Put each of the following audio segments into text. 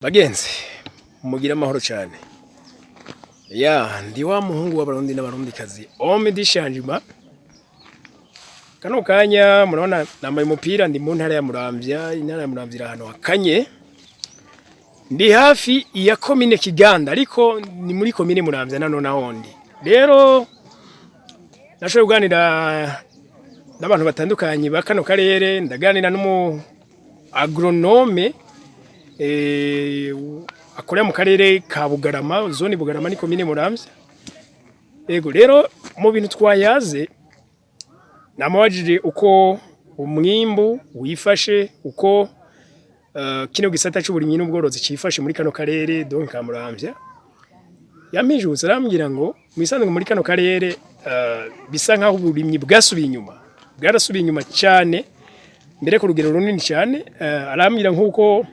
Bagenzi, mugire amahoro cyane. Ya ndi wa muhungu w'Abarundi n'Abarundikazi, homme du changement. Kano kanya murabona nambaye umupira, ndi mu ntara ya Muramvya. Intara ya Muramvya iri ahantu hakanye, ndi hafi ya komine Kiganda, ariko ni muri komine Muramvya nano nahondi. Rero nashoboye kuganira n'abantu batandukanye ba kano karere, ndaganira n'umu agronome akorera mu karere ka Bugarama, zone Bugarama ni komine Muramvya. Yego, rero mu bintu twayaze, namubajije uko umwimbu wifashe, uko kino gisata c'uburimyi n'ubworozi cifashe muri kano karere, donc ka Muramvya. Yampijutse arambwira ngo mu muri kano karere bisa nkaho uburimyi bwasubiye inyuma, bwarasubiye inyuma cyane, mbere ku rugero runini cyane. Arambwira nkuko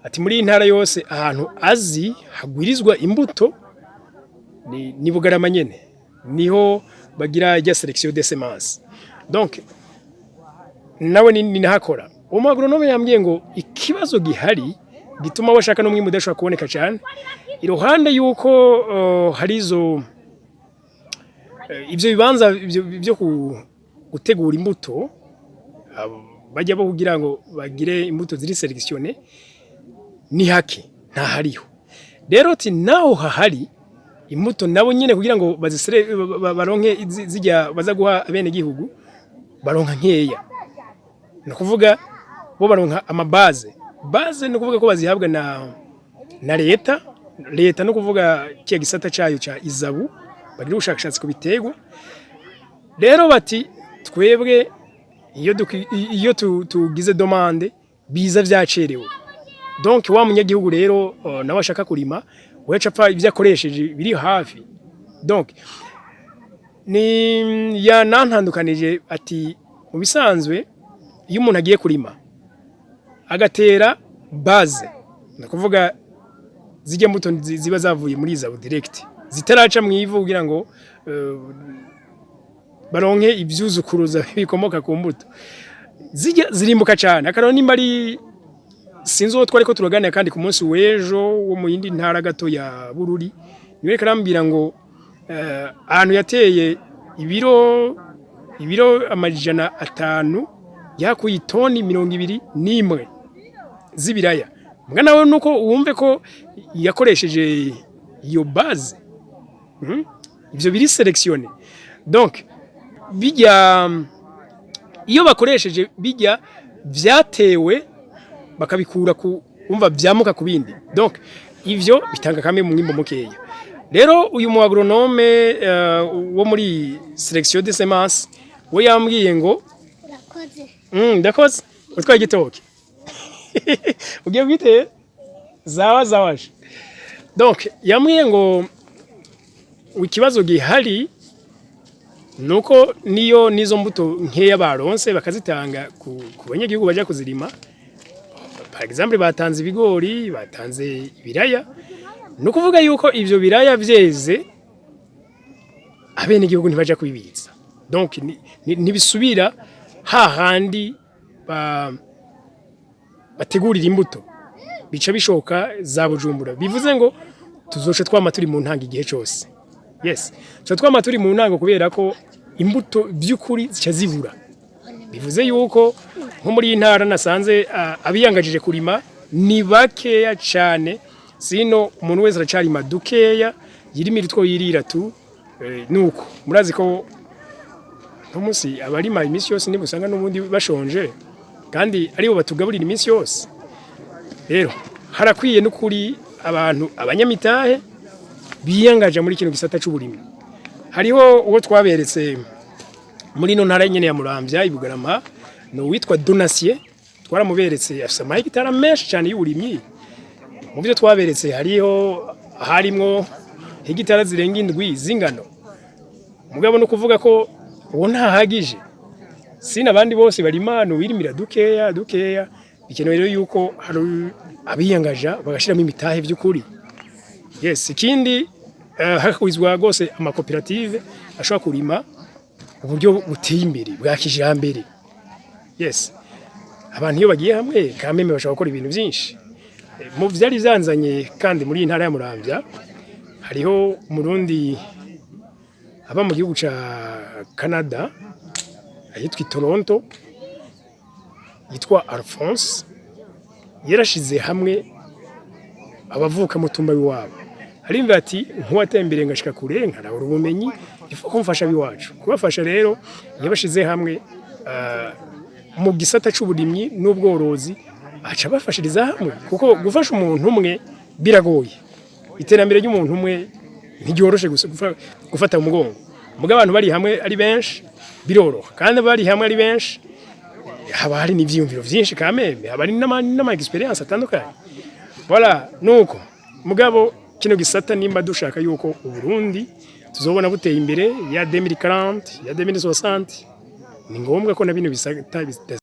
ati muri iyi ntara yose ahantu azi hagwirizwa imbuto ni Bugarama nyene, niho bagira ijya sélection des semences. Donc nawe ni nahakora. Uwo agronome yambwiye ngo ikibazo gihari gituma washaka n'umwimbu udashobora kuboneka cyane, iruhande yuko hari izo ivyo bibanza byo gutegura imbuto bajya bo kugira ngo bagire imbuto ziri sélectionnées, ni hake, ntahariho. Rero ati naho hahari imbuto, nabo nyene kugira ngo bazisere baronke zijya baza guha abene gihugu, baronka nkeya. Ni ukuvuga bo baronka ama bases. Base ni ukuvuga ko bazihabwa na leta. Leta no kuvuga kiya gisata cayo ca ISABU, bagira ubushakashatsi ku biterwa. Rero bati twebwe iyo tugize demande, biza vyacerewe. Donc wa munyagihugu rero nawe ashaka kurima, weca apfa ivyo akoresheje biri hafi. Donc ni yanantandukanije ati mu bisanzwe iyo umuntu agiye kurima agatera base, ni ukuvuga zijya mbuto ziba zavuye muri ISABU direct, zitaraca mu ivu kugira ngo baronke ivyuzukuruza bikomoka ku mbuto, zijya zirimbuka cyane. Akararo nimba ari sinzi uwo twari ko turaganira kandi ku munsi w'ejo wo mu yindi ntara gato ya Bururi, niwe karambwira ngo ahantu yateye ibiro 500 yakuye itoni 21 z'ibiraya. Mbwa nawe nuko wumve ko yakoresheje iyo base. Ivyo biri sélectionné. Donc bijya iyo bakoresheje bijya vyatewe bakabikura ku umva vyamuka ku bindi, donc ivyo bitanga kamwe mu mwimbo mukeya. Rero uyu mu agronome wo muri sélection de semences we yambwiye ngo Urakoze. Ndakoze. Utwaye igitoki ugiye kwitera zawa zawaje. Donc yambwiye ngo ikibazo gihari nuko niyo nizo mbuto nkeya baronse bakazitanga ku banyagihugu baja kuzirima, par exemple batanze ibigori, batanze ibiraya, ni ukuvuga yuko ivyo biraya vyeze abenegihugu ntibaja kubibitsa. Donc ntibisubira hahandi bategurira imbuto, bica bishoka za Bujumbura. Bivuze ngo tuzoca twama turi mu ntango igihe cose. Yes, tuca twama turi mu ntango kubera ko imbuto vy'ukuri zica zibura. Bivuze yuko nko muri iyi ntara nasanze abiyangajije kurima ni bakeya cyane. Sino umuntu wese aracarima dukeya yirimira utwo yirira tu. Nuko murazi ko n'umunsi abarima iminsi yose niba usanga n'ubundi bashonje kandi aribo batugaburira iminsi yose. Rero harakwiye n'ukuri abantu abanyamitahe biyangaje muri kino gisata c'uburimyi. Hariho uwo twaberetse muri ino ntara nyene ya Muramvya, i Bugarama, ni uwitwa Donatien. Twaramuberetse, afise amahegitara menshi cyane y'uburimyi. Mu byo twaberetse hariho harimwo hegitara zirenga 7 z'ingano. Mugabo no kuvuga ko uwo ntahagije, sina abandi bose barima wirimira dukeya dukeya. Bikenewe rero yuko hari abiyangaja bagashiramo imitahe by'ukuri. Yes, ikindi hakwizwa rwose amakoperative ashobora kurima uburyo buteye imbere bwa kijambere. Yes, abantu iyo bagiye hamwe kameme bashobora gukora ibintu byinshi. Mu vyari vyanzanye kandi muri iyi ntara ya Muramvya, hariho Umurundi aba mu gihugu ca Canada, ahitwa i Toronto, yitwa Alphonse. Yarashize hamwe abavuka mutumba w'iwabo. Arimva ati: "Nkuwatembereye ngashika kure, nkarabura ubumenyi, ifu kumfasha abiwacu." Kubafasha rero, yabashize hamwe mu gisata c'uburimyi n'ubworozi, aca bafashiriza hamwe, kuko gufasha umuntu umwe biragoye. Iterambere ry'umuntu umwe ntiryoroshe gusa gufata mu mugongo. Muga abantu bari hamwe ari benshi biroroha, kandi bari hamwe ari benshi haba hari n'ivyiyumviro vyinshi kameme, haba hari n'ama expériences atandukanye. Voilà, nuko mugabo kino gisata, nimba dushaka yuko Uburundi tuzobona buteye imbere ya 2040, ya 2060, ni ngombwa ko na bino bisata.